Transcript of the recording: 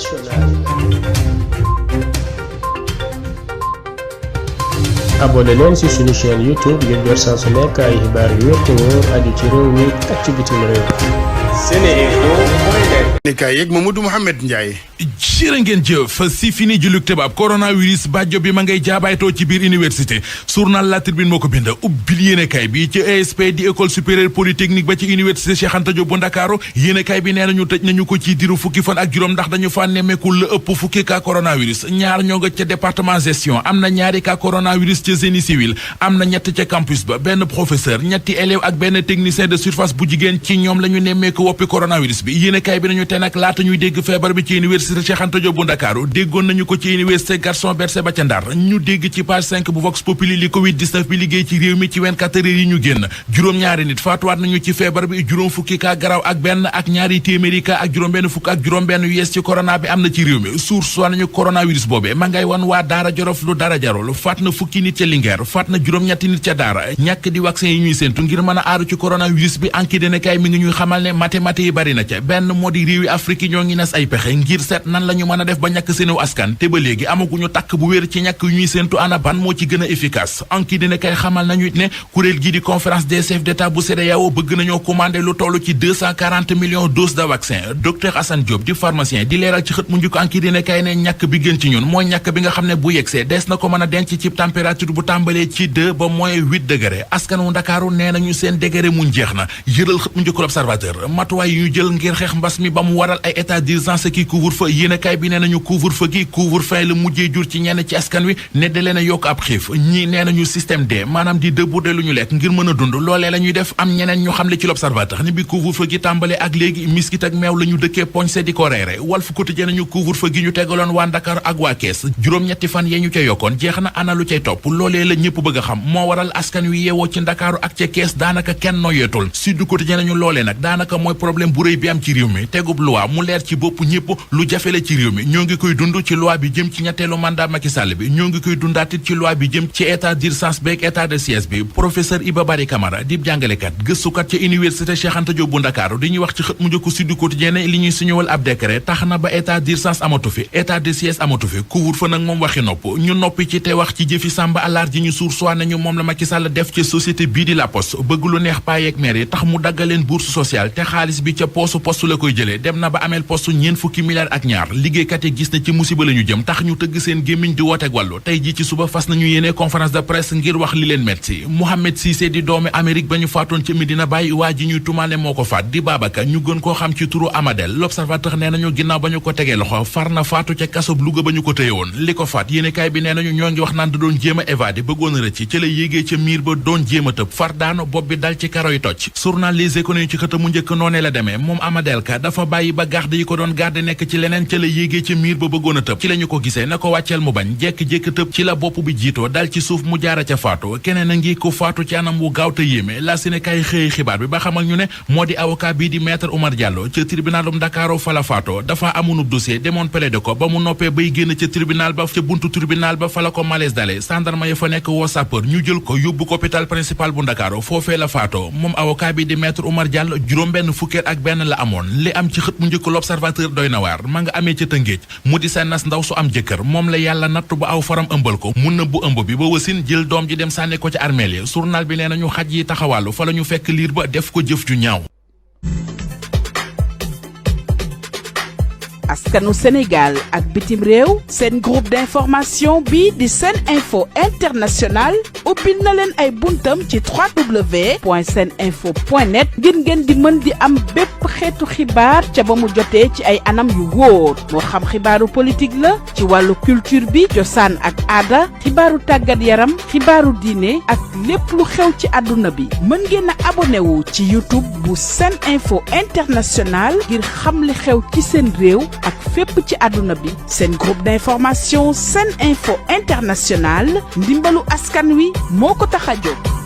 internationale. abonné leen ci suñu chaîne YouTube ngir jot saa su nekk ay xibaar yu wér te wóor aju ci réew mi ak ci bitim réew. Seneinfo.net. nekkaay yeeg Mamadou Mouhamed Ndiaye. jërë ngeen jëf si fini juluk tubaab coronavirus bàjjo bi ma ngay jaabaytoo ci biir université journal La Tribune moo ko bind ubbil yéenekaay bi ci ESP di école supérieure polytechnique ba ci université Cheikh Anta Diop bu Ndakaaru yéenekaay bi nee nañu tëj nañu ko ci diiru fukki fan ak juróom ndax dañu fa nemmeeku la ëpp fukki cas coronavirus ñaar ñoo nga ca département gestion am na ñaari cas coronavirus ca génie civil am na ñett ca campus ba benn professeur ñetti élève ak benn technicien de surface bu jigéen ci ñoom la ñu nemmeeku woppi coronavirus bi yéenekaay bi nañu te nag laata ñuy dégg feebar bi ci université Cheikh Anta Diop bu Ndakaaru déggoon nañu ko ci université Gaston Berger ba ca Ndar ñu dégg ci page 5 bu Vox Populi li Covid-19 bi liggéey ci réew mi ci 24 heures yi ñu génn juróom-ñaari nit faatuwaat nañu ci feebar bi juróom fukki cas garaaw ak benn ak ñaari téeméeri cas ak juróom benn fukk ak juróom benn yu yees ci corona bi am na ci réew mi source wa nañu coronavirus boobee ma ngay wan waa Daara Jolof lu dara jarul faat na fukki nit ca Linguère faat na juróom-ñetti nit ca Daara ñàkk di vaccin yi ñuy séentu ngir mën a aaru ci coronavirus bi enquête dina kay mi ngi ñuy xamal ne mathématiques yi bari na ca benn moo di réewi Afrique yi ñoo ngi nas ay pexe ngir seet nan la ñu mën a def ba ñàkk seenu askan te ba léegi amaguñu takk bu wér ci ñàkk yu ñuy séentu ana ban moo ci gën a efficace anki dina kay xamal nañu it ne kuréel gi di conférence des chefs d'état bu CEDEAO bëgg nañoo commandé lu toll ci 240 millions doses de vaccin docteur Assane Diop di pharmacien di leeral ci xët mu njëkk anki dina kay ne ñàkk bi gën ci ñun mooy ñàkk bi nga xam ne bu yegsee des na ko mën a denc ci température bu tàmbalee ci 2 ba moins 8 degré askan wu Ndakaaru nee nañu seen degré muñ jeex na yëral xët mu njëkk l'Observateur matuwaay yu ñu jël ngir xeex mbas mi ba mu waral ay état d'urgence ki couvre-feu yéenekaay bi nee nañu couvre-feu gi couvre-feu la mujjee jur ci ñenn ci askan wi ne da leen a yokk ab xiif ñii nee nañu système D maanaam di débourder lu ñu lekk ngir mën a dund loolee la ñuy def am ñeneen ñu xam le ci l'Observateur ni bi couvre-feu gi tàmbale ak léegi miskit ak meew la ñu dëkkee poñse di ko reere Walf Quotidien nañu couvre-feu gi ñu tegaloon waa Dakar ak waa Kees juróom-ñetti fan yee ñu ca yokkoon jeex na ana lu cay topp loolee la ñëpp bëgg a xam moo waral askan wi yeewoo ci Ndakaaru ak ca Kees daanaka kenn noyeetul Sud Quotidien nañu loolee nag daanaka mooy problème bu rëy bi am ci réew mi tegub loi mu leer ci bopp ñëpp lu jafe la ci réew mi ñoo ngi koy dund ci loi bi jëm ci ñetteelu mandat Macky Sall bi ñoo ngi koy dundaatit ci loi bi jëm ci état d'urgence beeg état de siège bi professeur Iba Barry Camara di jàngalekat gëstukat ca université Cheikh Anta Diop bu Ndakaaru di ñuy wax ci xët mu njëkk Sud Quotidien li ñuy signewal ab décret tax na ba état d'urgence amatu fi état de siège amatu fi couvre-feu nag moom waxi nopp ñu noppi ci te wax ci jëfi Samba Allaar ji ñu suur soi nañu moom la Macky Sall def ci société bii di La Poste bëgg lu neex payeeg maire yi tax mu daggaleen bourse sociale te xaalis bi ca poste la koy jëlee dem na ba ameel poste ñeen fukki milliards ak ñaar liggéeykat yi gis na ci musiba la ñu jëm tax ñu tëgg seen gémmiñ di wooteeg wàllu tey ji ci suba fas nañu yéene conférence de presse ngir wax li leen metti Mohamed Cissé di doomi Amérique ba ñu faatoon ca Medina Baye waa ji ñuy tumaale moo ko faat di Babacar ñu gën koo xam ci turu Amadel L'Observateur nee nañu ginnaaw ba ñu ko tegee loxo far na faatu ca kasob Louga ba ñu ko téye woon li ko faat yéenekaay bi nee nañu ñoo ngi wax naan da doon jéem a évadé bëggoon a rëcc ca la yéegee ca miir ba doon jéem a tëb far daanu bopp bi dal ci karo yi toj journal Les Échos ci xët mu njëkk noonee la demee moom Amadel ka dafa bàyyi ba garde yi ko doon garde nekk ci leneen ca la yéegee ca miir ba bëggoon a tëb ci lañu ko gisee na ko wàcceel mu bañ jékki-jékki tëb ci la bopp bi jiitoo dal ci suuf mu jaara ca faatu keneen a ngi ko faatu ci anam wu gaaw te yéeme la Sénégal xëy xibaar bi ba xamal ñu ne moo di avocat bii di maître Oumar Diallo ca tribunalum Dakar fa la faatoo dafa amunub dossier demoon plaider ko ba mu noppee bay génn ca tribunal ba ca buntu tribunal ba fa la ko malaise dale gendarme ya fa nekk woo sapeur ñu jël ko yóbbu ko hôpital principal bu Dakar foofee la faatoo moom avocat bi di maître Oumar Diallo juróom-benn fukkeet ak benn la amoon li am ci xët mu njëkk l'Observateur doy na waar ma nga amee ca Tëngéej mu di seen nas ndaw su am jëkkër moom la yàlla nattu ba aw faram ëmbal ko mun na bu ëmb bi ba wasin jël doom ji dem sànni ko ci armeel yi journal bi nee nañu xaj yi taxawàllu fa la ñu fekk liir ba def ko jëf ju ñaaw. askanu Sénégal ak bitim réew seen groupe d'information bi di Seneinfo International ubbil na leen ay buntam ci www.seneinfo.net ngir ngeen di mën di am bépp xeetu xibaar ca ba mu jotee ci ay anam yu wóor moo xam xibaaru politique la ci wàllu culture bi cosaan ak aada xibaaru tàggat yaram xibaaru diine ak lépp lu xew ci àdduna bi mën ngeen a abonné wu ci YouTube bu Seneinfo International ngir xam li xew ci seen réew ak fépp ci àdduna bi seen groupe d'information Seneinfo International ndimbalu askan wi moo ko tax a jóg.